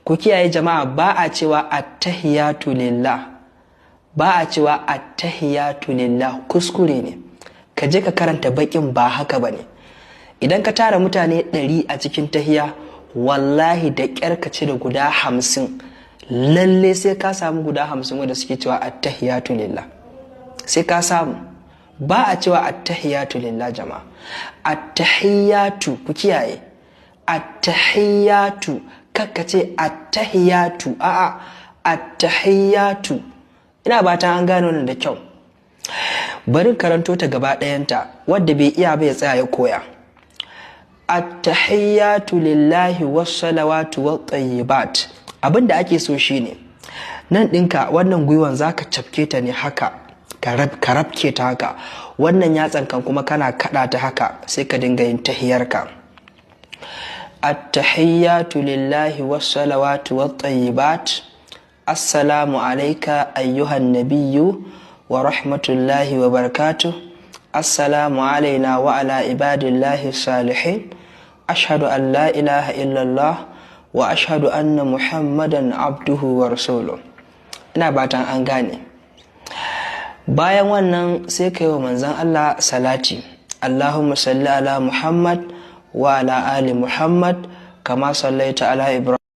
Ku kiyaye jama'a, ba a cewa attahiyatu lillah, ba a cewa attahiyatu lillah, kuskure ne. Ka je ka karanta bakin, ba haka ba ne. Idan ka tara mutane 100 a cikin tahiya, wallahi da ƙyar ka cire guda 50. Lalle sai ka samu guda 50 wanda suke cewa attahiyatu lillah, sai ka samu. Ba a cewa attahiyatu lillah jama'a, attahiyatu. Ku kiyaye attahiyatu, kakka ce attahiyatu, a'a, attahiyatu. Ina bata an gano nan da kyau. Bari karanto ta gaba ɗayanta, wadda bai iya ba ya tsaya ya koya. Attahiyatu lillahi wassalawatu wattayyibat. Abin da ake so shine nan ɗinka, wannan gwiwan zaka cafke ta ne haka, ka rabke ta haka, wannan yatsan kan kuma kana kaɗa ta haka, sai ka dinga yin tahiyarka. Attahiyatu lillahi wassalawatu wattayyibat, assalamu alaika ayyuhan nabiyyu wa rahmatullahi wa barakatuh, assalamu alaina wa ala ibadillahi salihin, ashhadu an la ilaha illallah wa ashhadu anna muhammadan abduhu wa rasuluh. Ina batan an gane. Bayan wannan sai ka yi wa manzan Allah salati: Allahumma salli ala Muhammad wa ala ali Muhammad kama sallaita ala Ibrahim.